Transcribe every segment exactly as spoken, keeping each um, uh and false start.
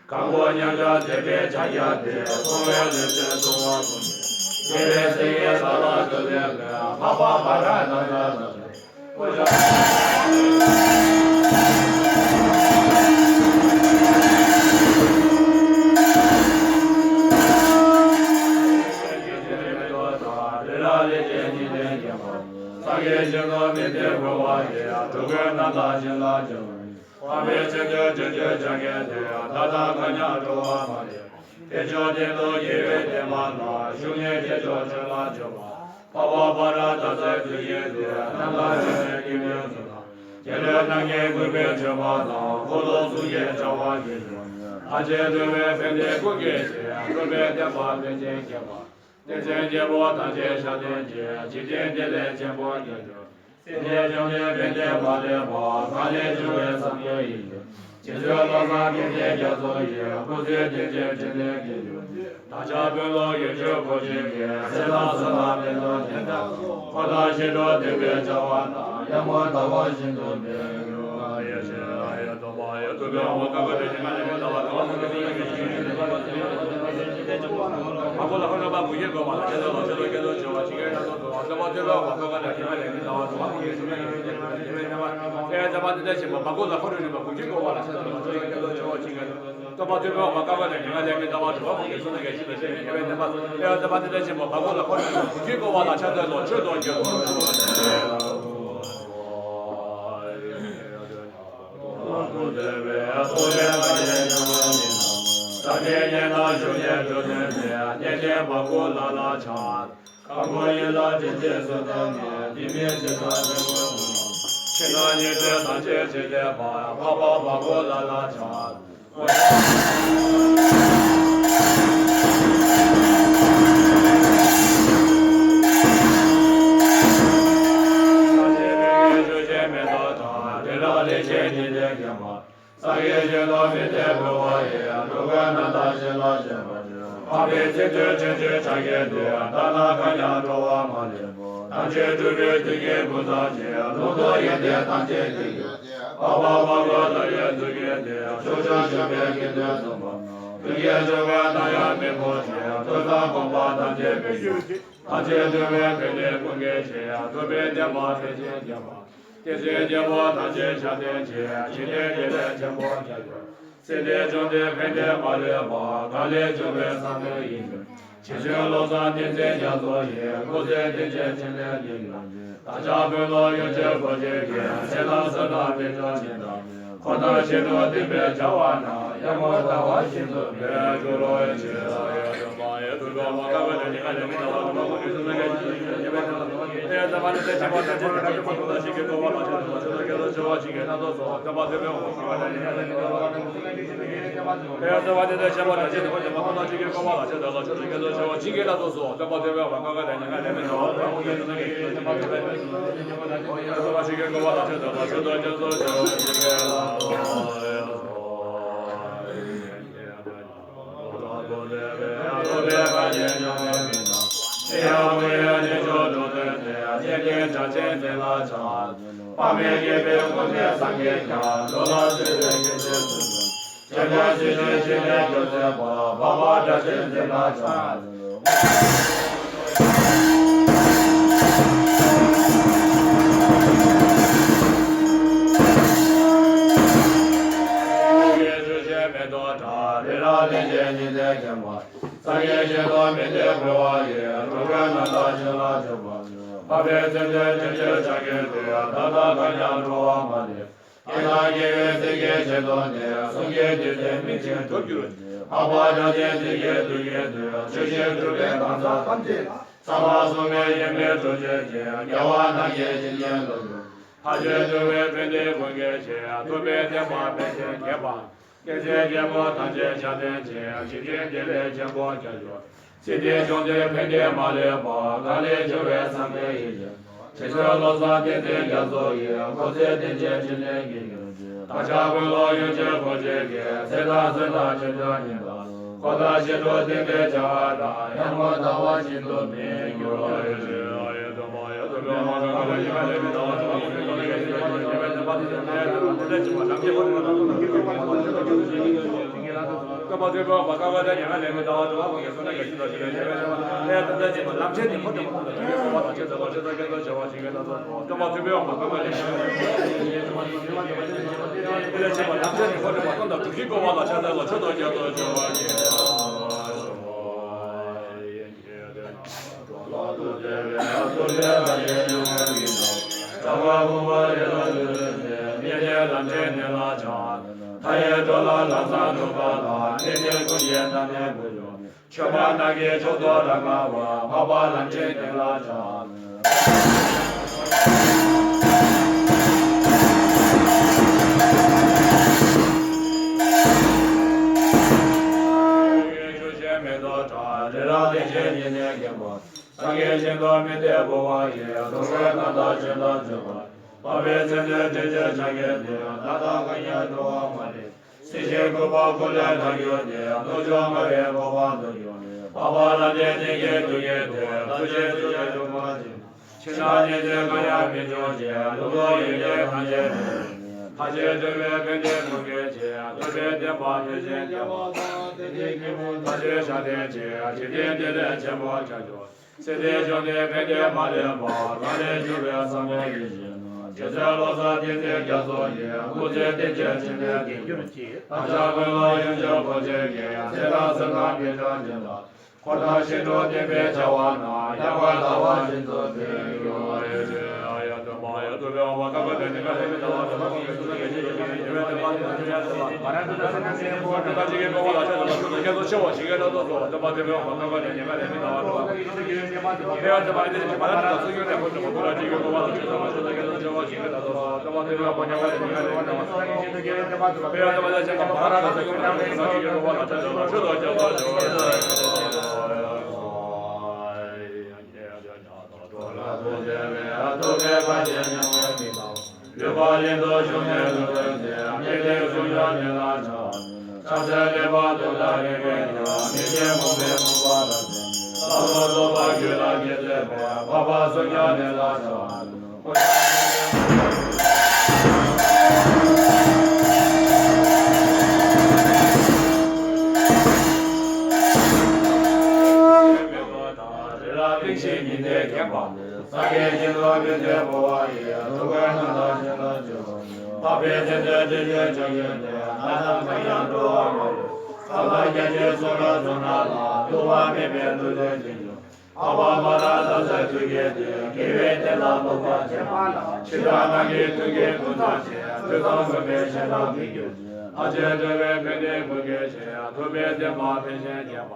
གང་གོ་མཉམ་བཞག་མཛད་པའི་ཕྱག་རྒྱ་དེ། མཐོང་བས་ལུས་སེམས་གསོ་བར་བསྐུལ་ནས། དགེ་བའི་བཤེས་གཉེན་ས་ལ་བཀོད་པའི་མོད། འཕགས་པ་བྷ་ར་ཏ་ཙ་ལ། སངས་རྒྱས་བཞིན་དུ་མི་མཐུན་ཕོ་བ་ཡི། འགྲོ་ཀུན་རྣམ་དག་བྱིན་རླབས་ཆེ་བ་ཡི། འཕགས་པའི་ཚུལ་དུ་བྱོན་བྱོན་བྱ་མཁན་དེ། ད་ལྟ་མཁའ་མཉམ་འགྲོ་བ་མ་ལུས་པ། དེ་ཕྱོགས་དེ་ལུ་དགེ་བའི་བསྟན་པ་ལ། ཞུགས་ནས་དེ་ཕྱོགས་བྱོན་ལ་བྱོན་པ། འཕགས་པ་བྷ་ར་ཏ་ཙའི་ཚུལ་གྱིས་ཏེ། རྣམ་དག་བྱོན་པའི་དགེ་འདུན་ཚུལ་དང་། དགེ་སློང་རྣམས་ཀྱིས་གུས་པས་མཆོད་པ་དང་། འཁོར་ལོ་གསུམ་གྱི་བྱ་བ་ཡིན་ཞིང་། ཐམས་ཅད་འདུལ་བའི་ཕན་བདེ་ཀུན་སྐྱེད་ཅིང་། ཐུབ་པའི་བསྟན་པ་ཕན་ཆད་བསྐྱེད་པ། བསྟན་འཛིན་རྒྱལ་པོ་ཐམས་ཅད་ཕྱག་འཚལ་ཞིང་། འཇིག་རྟེན་བདེ་ལེགས་ཆེན་པོར་གྱུར་ཅིང་། སྲིད་པའི་འབྱུང་གནས་ཕན་བདེ་མ་ལུས་པ། གང་ལས་བྱུང་བའི་སངས་རྒྱས་ཡིན་ཀྱང་། རྗེ་བཙུན་བློ་བཟང་ཀུན་གྱི་རྒྱ་མཚོ་ཡི། སྐུ་ཚེ་བརྟན་ཅིང་འཕྲིན་ལས་རྒྱས་གྱུར་ཅིག། བདག་ཅག་དཔོན་སློབ་ཡོན་མཆོད་གོ་ཆེན་གྱི། ཚེ་དང་བསོད་ནམས་ཕན་ཐོགས་ཅན་དག་གི། འཁོར་དང་ཞི་ཁྲོ་བསྟན་པའི་བྱ་བ་དང་། ཡར་ངོ་ཟླ་བ་བཞིན་དུ་འཕེལ་འགྱུར། ཡེ་ཤེས་ཡེ་ཐོབ་པ་ཡེ་ཐུབ་པའི་དབང་བསྐང་བ་དང་ཉེ་བའི་ལས་ཀྱི་ཟླ་བ་དང་། མ་གོ་ལ་ཧོ་ར་པ་གུ་ཡེ་གོ་བ་ལ་ཆེ་ད་ལ་ཆེ་ད་སྐད་དུ་བྱ་བ་ཇི་སྐད་ན་ཚོགས་ཚོགས་པ། ཐོབ་པ་ཐོབ་པའི་དབང་བསྐང་བ་དང་ཉེ་བའི་ལས་ཀྱི་ཟླ་བ་དང་། མ་གོ་ཡེ་ཤེས་ཡེ་ཤེས་ཉེ་བའི་ལས་ཀྱི་ཟླ་བ་དང་། མ་གོ་ལ་ཧོ་ར་པ་གུ་ཡེ་གོ་བ་ལ་ཆེ་ད་ལ་ཆེ་ད་སྐད་དུ་བྱ་བ་ཇི་སྐད་ན་ཚོགས་ཚོགས་པ། ཐོབ་པ་ཐོབ་པའི་དབང་བསྐང་བ་དང་ཉེ་བའི་ལས་ཀྱི་ཟླ་བ་དྲུག་པ་ཀུན་གྱི་གསུང་གི་ཞིང་དུ་ཆེ་བའི་ཉེ་བའི་བསྟན་པ། དེ་ཡང་བསྟན་པ་འདི་ལྟར་ཆེན་པོ་འབར་ཁུང་ལ་འཁོར་བའི་ཚོགས། གུ་ཡེ་གོ་བ་ལ་ཆེ་ད་ལ་ཆེ་ད་སྐད་དུ་བྱ་བ་ཇི་སྐད་ན་ཚོགས་ཚོགས་པ། སངས་རྒྱས་བཞིན་དུ་མི་མཐུན་ཕོ་བ་ཡི། འགྲོ་ཀུན་རྣམ་དག་བྱིན་རླབས་ཆེ་བ་ཡི། འཕགས་པའི་ཚུལ་དུ་བྱོན་བྱོན་བྱ་མཁན་དེ། ད་ལྟ་མཁའ་མཉམ་འགྲོ་བ་མ་ལུས་པ། ཐམས་ཅད་འགྲུབ་པའི་མཐུ་རྒྱུད་ཀུན་བསགས་ཤིང་། ལུང་རྟོགས་ཡོན་ཏན་ཐམས་ཅད་ཀྱི་རྒྱུ། འཕགས་པ་འཕགས་པ་ལྷ་ཡི་ཐུགས་ཀྱི་སྟེང་། ཕྱོགས་བཅུར་བཞུགས་པའི་དགེ་འདུན་གསུམ་པ། ཐུགས་བསྐྱེད་ཆུ་བོའི་མཐའ་ཡང་མི་འཁོར་ཞིང་། ཐོས་བསམ་སྒོམ་པ་ཐམས་ཅད་སྤེལ་གྱུར་ཅིག། ཐམས་ཅད་འདུལ་བའི་ཕན་བདེ་ཀུན་སྐྱེད་ཅིང་། ཐུབ་པའི་བསྟན་པ་ཕན་ཕྱིར་རྒྱས་པ། བསྟན་འཛིན་རྒྱལ་པོ་ཐམས་ཅད་ཕྱག་འཚལ་ཞིང་། འཇིག་རྟེན་བདེ་ལེགས་ཆེན་པོར་གྱུར་ཅིག། སྲིད་པའི་འབྱུང་གནས་ཕན་བདེ་མ་ལུས་པ། གང་ལས་བྱུང་བའི་སངས་རྒྱས་ཡིན་ཀྱང་། རྗེ་བཙུན་བློ་བཟང་བསྟན་འཛིན་རྒྱ་མཚོ་ཡི། སྐུ་ཚེ་བརྟན་ཅིང་འཕྲིན་ལས་རྒྱས་གྱུར་ཅིག། བདག་ཅག་དཔོན་སློབ་ཡོན་མཆོད་གོ་ཆེན་གྱི། ཚེ་དང་བསོད་ནམས་ཕན་ཐོགས་ཅན་དག་གི། འཁོར་དང་ཞི་ཁྲོ་བསྟན་པའི་བྱ་བ་དང་། ཡར་ངོ་ཟླ་བ་བཞིན་དུ་འཕེལ་འགྱུར་རོ། ཡེ་ཤེས་ཡེ་ཐོབ་པ་ཡེ་ཐུབ་པའི་དབང་བསྐང་བ་དང་ཉེ་བའི་ལས་ཀྱི་ཟླ་བ་དང་། མ་གོ་ཡེ་ཤེས་ཡེ་ཤེས་ཉེ་བའི་ལས་ཀྱི་ཟླ་བ་དང་། སངས་རྒྱས་བཞིན་དུ་མི་མཐུན་ཕོ་བ་ཡི། འགྲོ་ཀུན་རྣམ་དག་བྱིན་རླབས་ཆེ་བ་ཡི། འཕགས་པའི་ཚུལ་དུ་བྱོན་བྱོན་བྱ་མཁན་དེ། ད་ལྟ་མཁའ་མཉམ་འགྲོ་བ་མ་ལུས། དགེ་དང་དགེ་བའི་ཚིག་གི་བྱེ་བྲག་ནི། གསུང་གི་ཐོས་ཚད་མིག་བཞིན་གྲུབ་གྱུར་ཅིག། འཕགས་པ་སྤྱན་རས་གཟིགས་ཀྱི་ཐུགས་ཀྱི་མཐུས། ཆོས་བཞིན་སྒྲུབ་པའི་གང་ཟག་ཐམས་ཅད་ལ། ཟབ་པ་གསུང་གི་ཡིད་སྨོན་འགྲུབ་བྱེད་ཅིང་། རྒྱལ་བ་རྣམས་ཀྱི་བྱིན་གྱིས་རློབ་ཅིང་། ཐམས་ཅད་འདུལ་བའི་ཕན་བདེ་ཀུན་སྐྱེད་ཅིང་། ཐུབ་པའི་བསྟན་པ་ཕན་ཕྱིར་རྒྱས་པ། བསྟན་འཛིན་རྒྱལ་པོ་ཐམས་ཅད་ཕྱག་འཚལ་ཞིང་། འཇིག་རྟེན་བདེ་ལེགས་ཆེན་པོར་གྱུར་ཅིག། སྲིད་པའི་འབྱུང་གནས་ཕན་བདེ་མ་ལུས་པ། གང་ལས་བྱུང་བའི་སངས་རྒྱས་ཡིན་ཀྱང་། རྗེ་བཙུན་བློ་བཟང་བསྟན་འཛིན་རྒྱ་མཚོ་ཡི། སྐུ་ཚེ་བརྟན་ཅིང་འཕྲིན་ལས་རྒྱས་གྱུར་ཅིག། བདག་ཅག་དཔོན་སློབ་ཡོན་མཆོད་གོ་ཆེན་གྱི། ཚེ་དང་བསོད་ནམས་ཕྱུག་འགྱུར་ཉིད་དང་། འཁོར་དང་ཞི་ཁྲོ་བསྟན་པའི་བྱ་བ་དང་། ཡར་ངོ་ཟླ་བ་བཞིན་དུ་འཕེལ་འགྱུར་རོ། ཡེ་ཤེས་ཡེ་ཐོབ་པ་ཡེ་ཐུབ་པའི་དབང་བསྐང་བ་དང་ཉེ་བའི་ལས་ཀྱི་ཟླ་བ་དང་། མ་གོ་ཡེ་ཤེས་ཡེ་ཤེས་ཉེ་བའི་ལས་ཀྱི་ཟླ་བ་དང་། མ་ཐུབ་པའི་འོག་མ་ཀ་ཁ་དང་ཉེ་བར་ལེན་མི་ལྟ་བ་དྲུག་པ་ཀུན་གྱི་བསོད་ནམས་ཀྱི་ཤིན་ཏུ་ཞི་བའི་ཞི་བའི་ཞི་བ་ལས་དམ་བཅའ་བྱེད་པ་ལམ་ཁྱེར་ནི་འཁོར་དུ་མ་ཐོན་པའི་དོན་ཡོད་པ་དང་ཆེས་བཟང་པོ་ཆེས་བཟང་ཁྱད་པར་བྱ་བ་ཞིག་གི་ལྟ་ཚུལ་དུ་སྟོན་པ་ཐུབ་པའི་འོག་མ་ཀ་ཁ་ལས་ཤིན་ཏུ་ཞི་བའི་ཞི་བ་ལས་བྱེད་པ་ལམ་ཁྱེར་ནི་འཁོར་དུ་མ་ཐོན་དང་དྲུག་ཅུའི་བསྐོར་བ་ལ་ཕྱག་འཚལ་ལོ། མཆོད་དོ་བསྐྱེད་དོ་བྱ་བ་ཉིད། སངས་རྒྱས་ཞིང་དུ་མི་འདའ་འབུལ་བ་ཡི། ཐུགས་ཀའི་རྣམ་ཐར་ཆེན་དང་བཅས་པ། འཕགས་པའི་ཚེ་འདིར་དྲིན་ཅན་ཕྱག་གི་དེ། ད་ལྟ་གང་ཡང་འགྲོ་བ་མ་ལུས། སྲིད་ཞིའི་རྒུད་པ་ཀུན་ལས་ཐར་གྱུར་ཏེ། སྣོད་བཅུད་ལྔ་པའི་གོ་འཕང་ཐོབ་གྱུར། འཕགས་པ་ལྷ་འདྲེ་འདི་ཡི་ཐུགས་ཀྱི་དེ། ཐུགས་རྗེའི་ཐུགས་རྗེ་ཐུགས་རྗེ་ཕྱི་ནང་གཉིས་འཛིན་གང་ཡང་མི་འབྱུང་ཞིང་། ལྷུན་པོ་ཡེ་ཤེས་ཐམས་ཅད་ཐོབ། ཐམས་ཅད་ཐོབ་པའི་ཕན་བདེ་ཐོབ་གྱུར་ཅིག། ཐུབ་པའི་བསྟན་པ་འཕེལ་ཞིང་རྒྱས་པ་དང་། དེ་ནི་སྐྱེས་བུ་ཐམས་ཅད་ཞབས་བརྟན་ཅིང་། འཇིག་རྟེན་འདི་ལས་ཆེན་པོར་གྱུར་ཅིག། སྲིད་མཐའི་བྱུང་གནས་ཕན་བདེ་མ་ལུས་པ། གང་ལས་བྱུང་བའི་བསམ་པའི་ཡིད་བཞིན་ནོར། རྗེ་བཙུན་བློ་བཟང་ཏིང་འཛིན་རྒྱ་མཚོ་ཡི། སྐུ་ཚེ་བརྟན་ཅིང་འཕྲིན་ལས་རྒྱས་གྱུར་ཅིག། བདག་ཅག་ཀུན་ལ་ཡོན་མཆོད་གོ་ཆེན་གྱི། ཚེ་དང་བསོད་ནམས་དཔལ་འབྱོར་འདི་དག། འཁོར་དང་ཞིང་འགྲོ་བསྟན་པའི་བྱ་བ་རྣམས། ཡང་དག་ལྟ་བ་བཞིན་དུ་འཕེལ་གྱུར་ཅིག། སངས་རྒྱས་ཞིང་དུ་མི་འདའ་འབུལ་བ་ཡི། ཐུགས་ཀའི་རྣམ་ཐར་ཆེན་དང་བཅས་པ། འཕགས་པའི་ཚེ་འདིར་དྲིན་ཅན་ཕྱག་གི་དེ། ད་ལྟ་གང་ཡང་འགྲོ་བ་མ་ལུས། བསམ་པ་རྒྱ་ཆེའི་གསུང་རབ་གསུང་རབ་ལ། ཐུབ་པ་མེད་པའི་ཐུགས་རྗེ་ཆེ་ཞུ། འཕགས་པ་མ་ར་ཙཱ་ཚེ་ཐུགས་བསྐྱེད་དེ། དགེ་བའི་བསྟན་ལ་ཕོག་པར་བྱེད་པ་ལ། ཕྱི་དང་ནང་གི་མཐུན་རྐྱེན་ཀུན་བསགས་ཤིང་། དུས་དང་མངོན་པའི་ཞལ་ལག་མི་འགྱུར་ཅིག། ཐམས་ཅད་ཐོབ་པའི་ཕན་བདེ་ཀུན་སྐྱེད་ཅིང་། ཐུབ་པའི་བསྟན་པ་འཕེལ་ཞིང་རྒྱས་པ།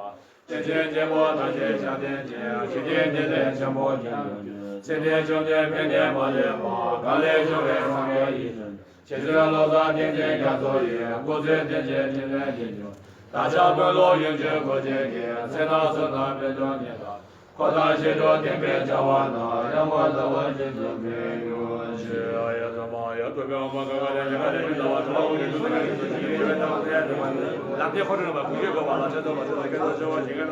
དེང་ཕྱིན་ཆེན་པོ་ཐམས་ཅད་ཞབས་བརྟན་ཅིང་། འཇིག་རྟེན་འདི་ལས་ཆེན་པོར་གྱུར་ཅིག། ཚེ་འདིའི་བྱུང་གནས་ཕན་བདེ་མ་ལུས་པ། གང་ལས་བྱུང་བའི་བསམ་པའི་ཡིད་བཞིན། རྗེ་བཙུན་བློ་བཟང་ཏིང་འཛིན་རྒྱ་མཚོ་ཡི། སྐུ་ཚེ་བརྟན་ཅིང་འཕྲིན་ལས་རྒྱས་གྱུར། བདག་ཅག་ཀུན་ལ་ཡོན་མཆོད་གོ་ཆེན་གྱི། ཚེ་དང་བསོད་ནམས་དཔལ་འབྱོར་ཉིད་དང་། འཁོར་དང་ཞིང་འགྲོ་བསྟན་པའི་བྱ་བ་རྣམས། ཡང་དག་ལྟ་བ་བཞིན་དུ་འཕེལ་གྱུར་ཅིག། ལམ་བདེ་འཁོར་འདས་མ་ཀུན་གྱི་བསྐོར་བ་ལ། ཕྱག་འཚལ་ལོ། ཕྱག་འཚལ་ལོ། ཕྱག་འཚལ་ལོ། ཕྱག་འཚལ་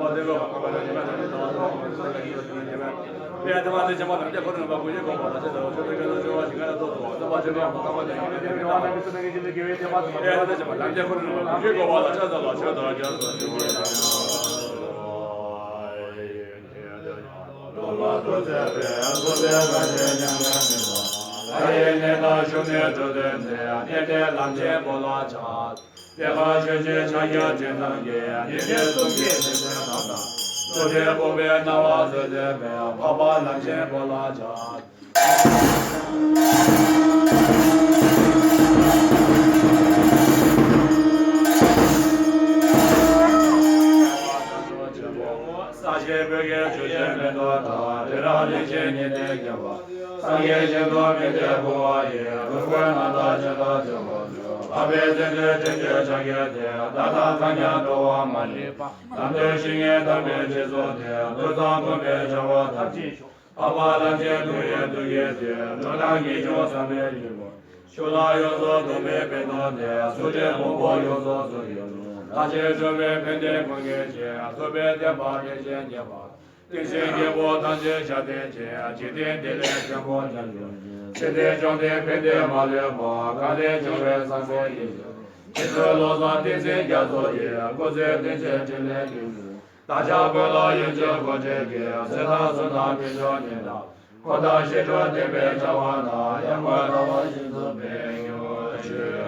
ལོ། ས་གཞི་བོད་ཀྱི་ཆུ་བཞི་མེ་ཏོག་དང་། དྲི་རབ་གླིང་བཞི་ཉི་ཟླས་ཁེངས་པ། སངས་རྒྱས་ཞིང་དུ་མི་འདའ་འབུལ་བ་ཡི། ཐུགས་ཀའི་རྣམ་ཐར་ཆེན་དང་བཅས་པ། འཕགས་པའི་ཚེ་འདིར་དྲིན་ཅན་ཕྱག་གི་དེ། ད་ལྟ་གང་ཡང་འགྲོ་བ་མ་ལུས་པ། ལམ་དུ་བཞུགས་ནས་དམ་པའི་ཆོས་སྩོལ་ཏེ། ཐོས་བསམ་སྒོམ་པའི་བྱ་བ་མཐར་ཕྱིན་ཤོག། འཕགས་པ་ལྷ་འདྲེ་འདུལ་བའི་ཐུགས་བསྐྱེད་དེ། འགྲོ་དོན་ངེས་འབྱུང་བསམ་པའི་ཡིད་དབང་། ཕྱོགས་རྣམས་ཡོངས་སུ་སྟོང་པའི་དཔལ་སྟོབས་ལྡན། སུ་འདྲའི་ཕུང་པོ་ཡོངས་སུ་གཟུགས་ཡོད་དོ། ཐམས་ཅད་ཐོབ་པའི་ཕན་བདེ་ཀུན་སྐྱེད་ཅིང་། ཐུབ་པའི་བསྟན་པ་འཕེལ་ཞིང་རྒྱས་པ། དེང་ཕྱིན་སྐྱེ་བོ་ཐམས་ཅད་ཞབས་བརྟན་ཅིང་། འཇིག་རྟེན་འདི་ལས་ཆེན་པོར་གྱུར་ཅིག། ཚེ་འདིའི་བྱུང་གནས་ཕན་བདེ་མ་ལུས་པ། གང་ལས་བྱུང་བའི་བསམ་པའི་ཡིད་བཞིན། ཁྱེད་ཚོའི་བློ་བཟང་བསྟན་འཛིན་རྒྱ་མཚོ་ཡིས། སྐུ་ཚེ་བརྟན་ཅིང་འཕྲིན་ལས་རྒྱས། བདག་ཅག་དཔོན་སློབ་ཡོན་མཆོད་གོ་འདྲེན་གྱི། ཚེ་དང་བསོད་ནམས་དཔལ་འབྱོར་ཉིན་དང་། འཁོར་དང་ཞི་ཁྲོ་བདེ་བའི་བྱ་བ་དང་། ཡར་ངོའི་ཟླ་བ་བཞིན་དུ་འཕེལ་གྱུར་ཅིག།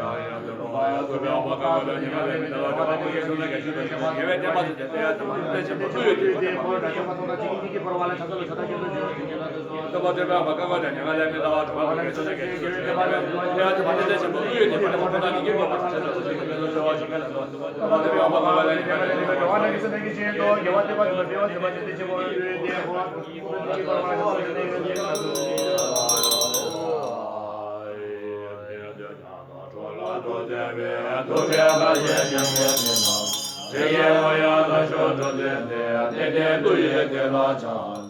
བྱང་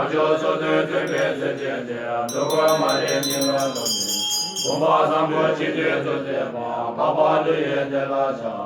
ཆུབ་སོ་སོའི་བརྩོན་པའི་ཚེ་ཆེན་ཏེ། འགྲོ་ཀུན་མ་རིག་ཉེས་པའི་སྡུག་བསྔལ་དང་། བུམ་པ་བཟང་པོ་ཇི་སྙེད་ཚོགས་བསགས་པ། འཕགས་པ་ཀླུ་ཡི་བདེ་བླག་ཅན།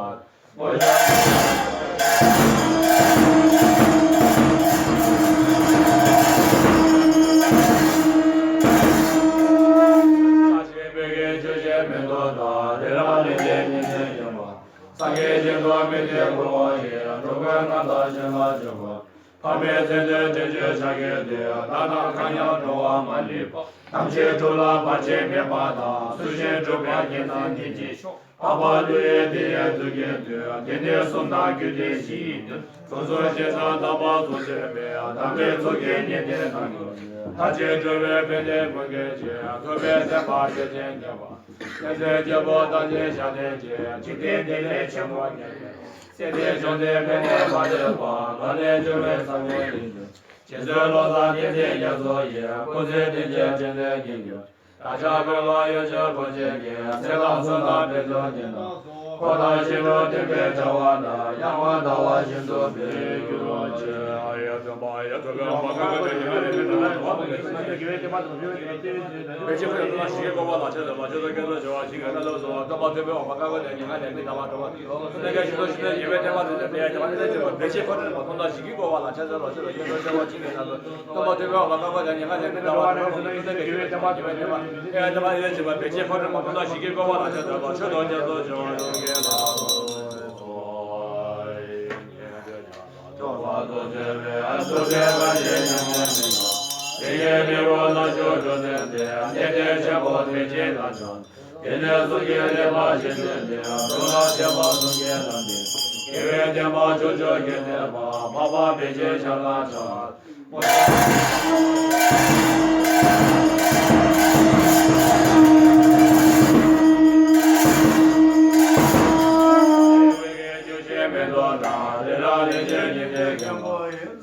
སངས་རྒྱས་ཞིང་འདུལ་མི་དེ་བསྐུལ་བ་ཡི། འགྲོ་ཀུན་རྣམ་དག་ཞིང་ལ་འཇུག་པ། འཕགས་པའི་མཚན་བསྟོད་དྲི་མཆོག་ཕྱག་གི་མཐིལ། བདག་དང་མཁའ་མཉམ་འགྲོ་བ་མ་ལུས་པ། ཐམས་ཅད་སྒྲུབ་ལ་བར་ཆད་མེད་པ་དང་། སུ་ཞིག་སྒྲུབ་པའི་རྒྱུ་དང་བདེ་སྐྱིད་ཤོག། འཕགས་པ་ཀླུ་ཡི་དེ་ཡི་ཐུགས་ཀྱི་མཐུས། དེ་ནས་གསུམ་དང་རྒྱུད་སྡེ་བཞི་ཡི་མཐུས། གྲོང་ཚོ་ཞེས་བྱ་དམ་པ་ཚོགས་བསགས་པའི། དམ་པའི་ཚོགས་ཀྱི་ཉི་ཟླའི་ནང་དུ། མཐར་ཕྱིན་འགྲོ་བའི་ཕན་བདེ་ཀུན་གྱི་རྗེ། ཐུབ་པའི་བསྟན་པ་སྤེལ་ཕྱིར་ངེས་པ། བསྟན་འཛིན་རྒྱལ་པོ་དམ་ཅན་ཞབས་བརྟན་གྱི། འཇིག་རྟེན་བདེ་ལེགས་ཆེན་པོ་ཉིད་ཀྱི། སྲིད་པའི་འབྱུང་ལྡན་ཕན་བདེ་མ་ལུས་པ། ལག་ལེན་འབྱུང་བའི་ཟབ་མོ་ཡིན་ཞིང་། རྗེ་བཙུན་བློ་བཟང་བསྟན་འཛིན་རྒྱ་མཚོ་ཡི། སྐུ་ཚེ་བརྟན་ཅིང་འཕྲིན་ལས་རྒྱས་གྱུར། བདག་ཅག་དཔོན་སློབ་ཡོན་མཆོད་གོ་འདྲེན་གྱི། ཚེ་དང་བསོད་ནམས་དཔལ་འབྱོར་ཉིན་དང་། འཁོར་དང་ཞི་ཁྲོ་བདེ་བའི་བྱ་བ་དང་། ཡར་ངོའི་ཟླ་བ་བཞིན་དུ་འཕེལ་གྱུར་ཅིག། ཡ་ཐོས་པ་ཡ་ཐོས་པའི་དབང་པོ་ག་ག་དེ་ཉི་མ་ལས་མི་འདའ་བ་འགྲོ་བ་མི་དགེ་བའི་དེ་མ་དང་བེ་ཆེ་ཁོ་ཡང་སྟོང་ཞིག་གི་བཀོད་པ་ལ་ཆེ་ཟེར་བ་ཆེ་ཟེར་སྐད་ཆ་བྱ་བ་ཞིག་གི་ལ་ལ་སོ་བ་སྟོན་པ་ཐོས་པའི་དབང་པོ་ག་ག་དེ་ཉི་མ་ལས་མི་འདའ་བ་འགྲོ་བ་སྟོན་པའི་ཞིག་ཏུ་ཞིག་ཏུ་ཉེ་བའི་དེ་མ་དང་བེ་ཆེ་ཁོ་དེ་མ་སྟོང་ཞིག་གི་བཀོད་པ་ལ་ཆེ་ཟེར་བ་ཆེ་ཟེར་སྐད་ཆ་བྱ་བ་ཞིག་གི་ལ་ལ། སྟོན་པ་ཐོས་པའི་དབང་པོ་ག་ག་དེ་ཉི་མ་ལས་མི་འདའ་བ་འགྲོ་བ་སྟོན་པའི་ཞིག་ཏུ་ཉེ་བའི་དེ་མ་དང་བེ་ཆེ་ཁོ་དེ་མ་སྟོང་ཞིག་གི་བཀོད་པ་ལ་ཆེ་ཟེར་བ་ཆོས་དང་རྒྱ་མཚོ་བྱ་བ་ཡོངས་རྒྱལ་ལ།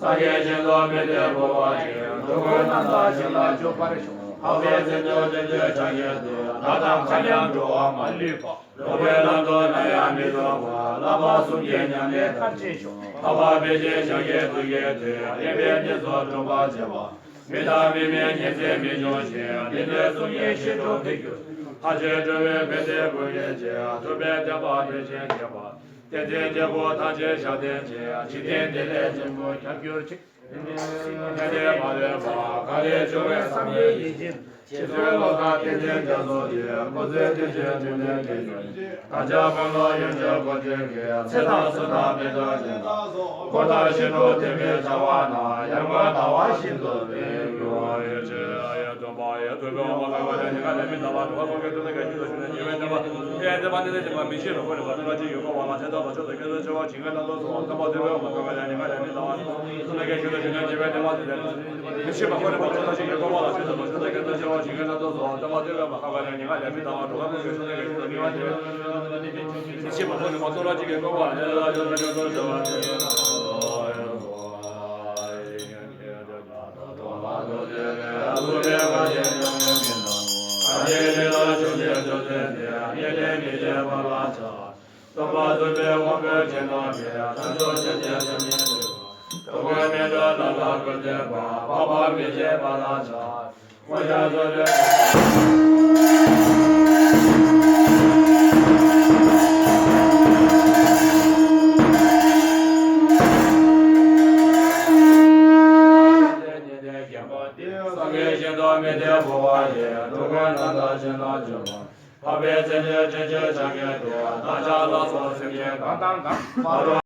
སངས་རྒྱས་ཞིང་འདུལ་མི་དེ་བསྐུལ་བ་ཡི། འགྲོ་ཀུན་རྣམ་དག་ཞིང་ལ་འཇུག་པར་ཤོག། འཕགས་པའི་མཚན་བསྟོད་དྲི་མཆོག་ཕྱག་གི་མཐིལ། བདག་དང་མཁའ་མཉམ་འགྲོ་བ་མ་ལུས་པ། འགྲོ་བའི་ལམ་དུ་ནམ་ཡང་མི་ལྟུང་བ། བསླབ་པ་གསུམ་གྱི་ཉམས་ལེན་མཐར་ཕྱིན་ཤོག། འཕགས་པ་དཔེ་ཆེན་ཞབས་ཀྱི་ཐུགས་ཀྱི་མཐུས། གཡས་པས་བསྟན་སྲུང་སྒྲུབ་པར་བྱེད་པ། མི་དང་མི་མིན་ཉིན་མཚན་མི་འབྱུང་ཞིང་། བདེན་དོན་གསུམ་གྱི་ཞི་ཁྲོ་འཕེལ་གྱུར་ཅིག། མཐར་ཕྱིན་འགྲོ་བའི་ཕན་བདེ་ཀུན་གྱི་རྗེ། ཐུབ་པའི་བསྟན་པ་སྤེལ་ཕྱིར་མཁས་པ། བསྟན་འཛིན་རྒྱལ་པོ་དམ་ཅན་ཞབས་བརྟན་གྱི། འཇིག་རྟེན་བདེ་ལེགས་ཆེན་པོ་ཁྱབ་གྱུར་ཅིག། ཕན་བདེ་མ་ལུས་པ་ག་ལས་བྱུང་བའི་བསམ་ཡས་ཡིད་བཞིན། རྗེ་བཙུན་བློ་བཟང་བསྟན་འཛིན་རྒྱ་མཚོ་ཡི། སྐུ་ཚེ་བརྟན་ཅིང་འཕྲིན་ལས་རྒྱས་གྱུར་ཅིག། བདག་ཅག་དཔོན་སློབ་ཡོན་མཆོད་གོ་འདྲེན་གྱི། ཚེ་དང་བསོད་ནམས་དཔལ་འབྱོར་ཉིན་དང་། འཁོར་དང་ཞི་ཁྲོ་བདེ་བའི་བྱ་བ་དང་། ཡར་ངོའི་ཟླ་བ་བཞིན་དུ་འཕེལ་གྱུར་ཅིག། ཡ་ཐོས་པ་ཡ་ཐོས་པའི་དབང་པོ་ག་ག་དེ་ཉི་མ་ལས་མི་འདའ་བ་འགྲོ་བ་ཀུན་གྱི་དོན་དུ་དགེ་བཅུ་དང་ཞུ་ནས་ཉེ་བའི་བསྟན་པ། ཡ་བསྟན་པ་འདི་ལས་བྱེད་པ་མི་ཤེས་པ་ཁོ་ནི་བ་དོན་ལ་ཅི་ཡོད་པ་བ་ལ་ཆེ་ཐོག་ལ་ཆོས་དང་སྐད་དོད་བྱ་བ་ཇི་སྙེད་ལ་ལོ་སོ་བ་སྟོན་པ་ཐོས་པའི་དབང་པོ་ག་ག་དེ་ཉི་མ་ལས་མི་འདའ་བ་དོན་དུ་དགེ་བཅུ་དང་ཞུ་ནས་ཉེ་བའི་བསྟན་པ་འདི་ལས་མི་ཤེས་པ་ཁོ་ནི་བ་དོན་ལ་ཅི་ཡོད་པ་བ་ལ་ཆེ་ཐོག་ལ་ཆོས་དང་སྐད་དོད་བྱ་བ་ཇི་སྙེད་ལ་ལོ་སོ་བ་སྟོན་པ་ཐོས་པའི་དབང་པོ་ག་ག་དེ་ཉི་མ་ལས་མི་འདའ་བ་འགྲོ་བ་ཀུན་གྱི་དོན་དུ་དགེ་བཅུ་དང་ཉེ་བའི་བསྟན་པ། མི་ཤེས་པ་ཁོ་ནི་མ་རྟོགས་རང་གཅིག་གི་བཀོད་པ་ལས་ལ་ཡོད་ལ་ཡོད་ལ་ཡོད་ལ་ཡོད་ལ། སངས་རྒྱས་ཞིང་འདུལ་མི་དེ་བསྐུལ་བ་ཡི། འགྲོ་ཀུན་རྣམ་དག་ཞིང་ལ་འཇུག་པ། འཕགས་པའི་མཚན་བསྟོད་དྲི་མཆོག་ཕྱག་གི་མཐིལ། བདག་ཅག་ གང་དང་གང་།